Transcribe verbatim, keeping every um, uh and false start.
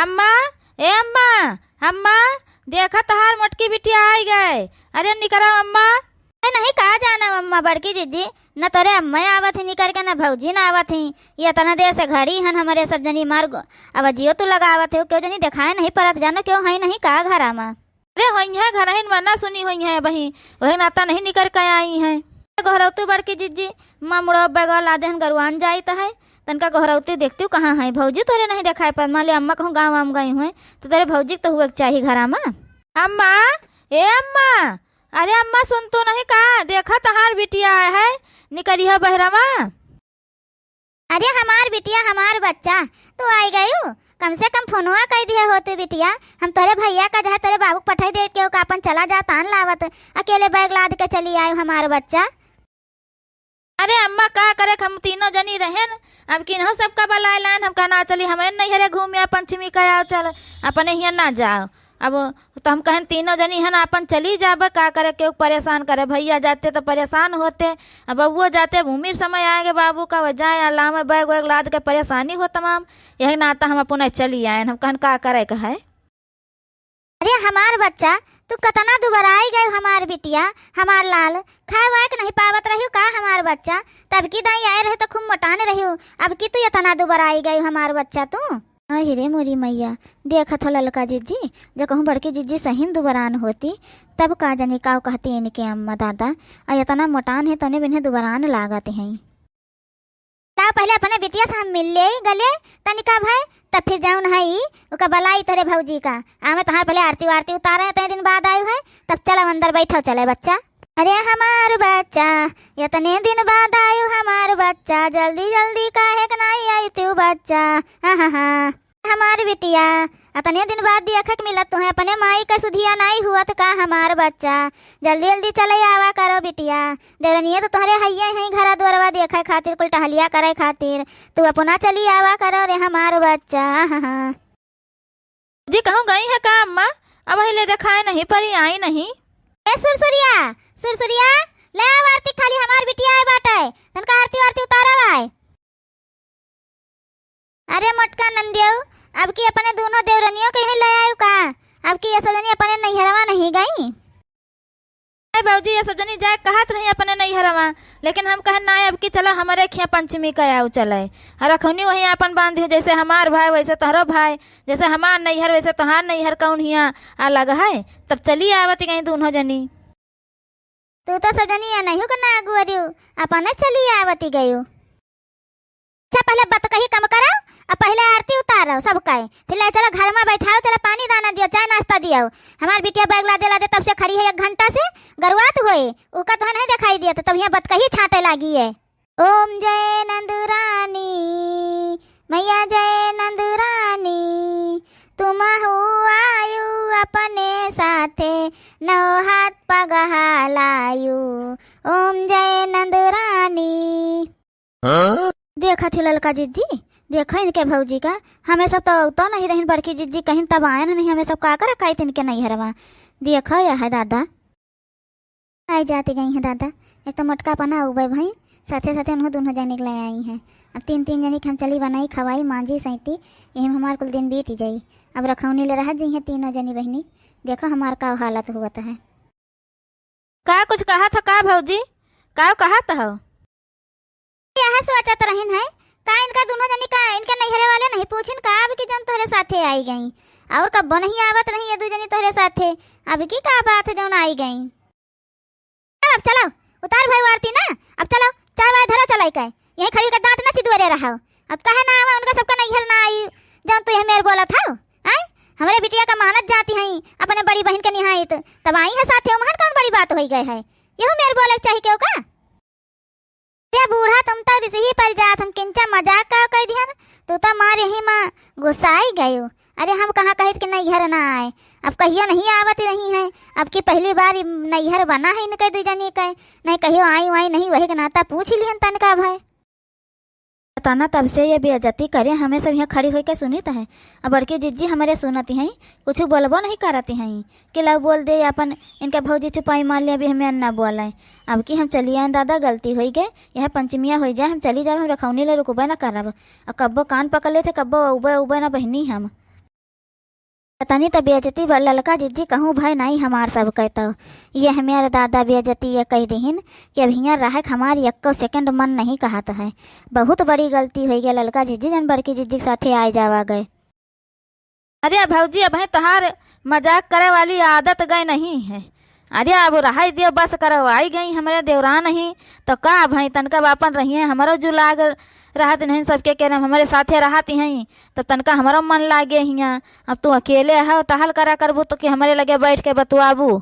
अम्मा, ए अम्मा, अम्मा, देखा तोहार मोटकी बिटिया आई गए। अरे निकरा अम्मा। अरे नहीं, का जाना अम्मा, बड़की जिज्जी, न तोरे अम्मा आवत ही निकर के, न भौजी न आवत ही। ये इतना देर से घड़ी हन, हमरे सब जनी मार गो-, अब जियो तू लगावत हो, क्यों जनी देखाए नहीं परत, जानो क्यों है नहीं का घरा मा। अरे होइहैं, घरहिन मना सुनी होइहैं बही, वही नाता नहीं निकर के आई हैं। गोहरौतू बड़की जिज्जी, माँ मुड़ो बैगवा लादे हन, गरुआन जाइत है, तनका गोहरौतू देखती हूँ कहाँ है भौजी, तोरे नहीं देखाए पर, मान ले अम्मा कहूँ गाँव आम गई हुए, तो तोरे भौजी के तो हुए के चाही घरा मा। अम्मा, ए अम्मा, अरे अम्मा सुन तू नहीं का, देखा तोहार बिटिया आए है, निकरी हो बहरा मा। अरे हमार बिटिया, हमार बच्चा, तू आई गयू? कम से कम फोनवा कई दिहे होतू बिटिया, हम तोरे भैया का जहाँ तोरे बाबू के पठाई देत के ओका अपन चला जा तान लावत, अकेले बैग लाद के चली आयू हमार बच्चा। अरे अम्मा का करे, हम तीनों जनी रहेन, अब किन्हों सबका बलाए लान, हम कहना चली हमें नैहरे घूमे पंचमी का आओ चल, अपने हियाँ ना जाओ। अब तो हम कहन तीनों जनी हन आपन चली जाबे, का करे केहू परेशान करे, भैया जाते तो परेशान होते, अब बबुओ जाते, अब उमिर समय आएगे बाबू का, वह जाए अलावे बैग वैग लाद के परेशानी हो तमाम, यही नाता हम अपने चली आएन, हम कहन का करे के है। अरे हमार बच्चा, तू कतना दुबराई गयू हमार बिटिया, हमार लाल, खाए वाए के नहीं पावत रह्यू का हमार बच्चा, तब की दाई आए रहे तो खूब मोटान रह्यू, अब की तू इतना दुबराई गयू हमार बच्चा तू। अहि रे मोरी मइया, देखत हो ललका जिज्जी, जो कहूँ बड़की जिज्जी सही में दुबरान होती, तब का जनी काव कहती इनके अम्मा दादा, आ एतना मोटान है तने बिन्हे दुबरान लागत हैं। लाव पहिले अपने बिटिया से हम मिल लेई गले तनिका भय, तब फिर जउन है ई, ओका बलाई तोरे भौजी का, आमे तोहार पहिले आरती वारती उतारे, इतने दिन बाद आयु है, तब चलो अंदर बैठो चले बच्चा। अरे हमार बच्चा, इतने दिन बाद आयु हमार बच्चा, जल्दी जल्दी काहे के नाई आई तू बच्चा, हाँ हाँ हाँ। हमार बिटिया, अतने दिन बाद देखक मिलत तुहें, अपने माई का सुधिया नाई हुअत का हमार बच्चा? जल्दी जल्दी चले आवा करो बिटिया, देवरनिया तो तोहरे हइये हैं घरा दुआरवा देखे खातिर, कुल टहलिया करे खातिर, तू अपना चली आवा करो रे हमार बच्चा। हाँ, हाँ। जी कहूँ गई है का अम्मा? अब हिले देखाए नहीं परी, आई नहीं। ए सुरसुरिया, सुरसुरिया, ले आव आरती थाली, हमार बिटिया आए बाटे, तनका आरती वारती उतारव आए। अरे मोटका नंदियो, अब की अपने दूनो देवरनियों के यहीं ले आयु का? अब की ये सब जनी अपने नैहरवा नहीं गई? अरे भौजी, ये सब जनी जाए कहत रही अपने नैहरवा, लेकिन हम कहे ना, अब की चलो हमरे खिया पंचमी का आऊ चले। और रखौनी वहीं अपन बांधी, जैसे हमार भाई वैसे तोहरो भाई, जैसे हमार नैहर वैसे तोहार नैहर, कौन हिया अलग है? तब चली आवत गई दूनो जनी। तू तो सब जनी अनहु के ना अगुअरियो, अपने चली आवती गयो। अच्छा, पहिले बतकही कम करो, अब पहिले आरती उतारो सब कहे, फिर ले चलो घर में बैठाओ, चलो पानी दाना दियो, चाय नाश्ता दियो। हमार बिटिया बैग लादे लादे तब से खड़ी है एक घंटा से, गरुआत होए, उका तो नहीं दिखाई दिया, तो तब यहाँ बतकही छाटे लागी है। ओम जय नंद रानी, मैया जय नंद रानी, तुमहु आयु अपने साथे, नौ हाथ पगहा लायु। ओम जय नंद रानी। हाँ? देखा थी ललका जिज्जी, देखा इनके भौजी का, हमें सब तो अवतो नहीं रहिन बड़की जिज्जी, कहीं तब आयन नहीं, हमें सब का करे काइत इनके नैहरवा। देखा यह है दादा। आई जाती गई हैं दादा, एक तो मोटका अपना उबे भई, साथे साथे उन्हों दोनों जनी के ले आई हैं। अब तीन तीन जनी के हम चली बनाई, खवाई, मांजी, सैती, यही में हमार कुल दिन बीत ही जाई। अब रखौनी ले रह जइहें तीनों जनी बहिनी, देखो हमार का हालत हुआ है। का कुछ कहत हो का भौजी? का कहत हो? यह सोचत रहिन है, का इनका दोनों जनी का, इनके नैहरे वाले नहीं पूछिन का, अब की जन तोहरे साथे आई गई, और कब्बो नहीं आवत रही ये दू जनी तोहरे साथे, अब की का बात है जौन आई गई? अब चलो, उतार भाई आरती ना, अब चलो, चाय वाय धरा चलाई के, यहीं खड़ी होकर दांत ना चिदुअरे रहो। अब कहे ना आवा, उनका सबका नैहर ना आई, जौन तू यह मेर बोलत हो, आई? हमरे बिटिया का मानत जाती हैं, अपने बड़ी बहिन के निहाइत, तब आई है साथे, ओमहन कौन बड़ी बात होई गए है? यहू मेर बोले के चाही केहू का? अरे बूढ़ा, तुम तो रिसही पर जात, हम किंचा मजाक का कह दिहन, तू तो मार यही माँ गुस्साई गयो। अरे हम कहाँ कहित कि नैहर ना आए, अब कहियो नहीं आवत रही हैं, अब की पहली बार ई नैहर बना है इनके दू जनी के, नहीं कहियो आई वाई नहीं, वही के नाता पूछ लिहन तनका भाई। पता ना तब से ये बेइज्जती करे, हमें सब यहाँ खड़ी होई के सुनित है। अब बड़की जिज्जी हमरे सुनती हैं, कुछ बोलबो नहीं करती हैं कि लाओ बोल दे अपन, इनके भौजी चुपाई मार ले, अभी हमें ना बोले। अब की हम चली आए दादा, गलती होई गए, यह पंचमिया होई जाए, हम चली जाए, हम रखौनी ले रुकबे ना करब। अब कब्बो कान पकड़ लेते, कब्बो उबे उबे ना बहिनी हम। तनी त बेइज्जती ब-, ललका जिज्जी कहूँ भय नाहीं हमार सब कहतौ। ये हमारे दादा बेइज्जती ये कह दिहिन कि अब हियाँ रहक हमार यक्को सेकंड मन नहीं कहत है। बहुत बड़ी गलती होइ गै ललका जिज्जी, जन बड़की जिज्जी के साथे आए जावा गै। अरे भौजी, अबहीं तोहार मजाक करे वाली आदत गै नहीं है। अरे अब रहाई दियो, बस करवाई गई हमरे देवरान ही, तो का अबहीं तनका बापन रही है, हमरो जू लाग रहत नहीं, सबके केरे हमरे साथे रहत ही, तब तनका हमरो मन लागे हियाँ। अब तू अकेले हो, टहल करा करबू तो कि हमरे लगे बैठ के बतुआबू?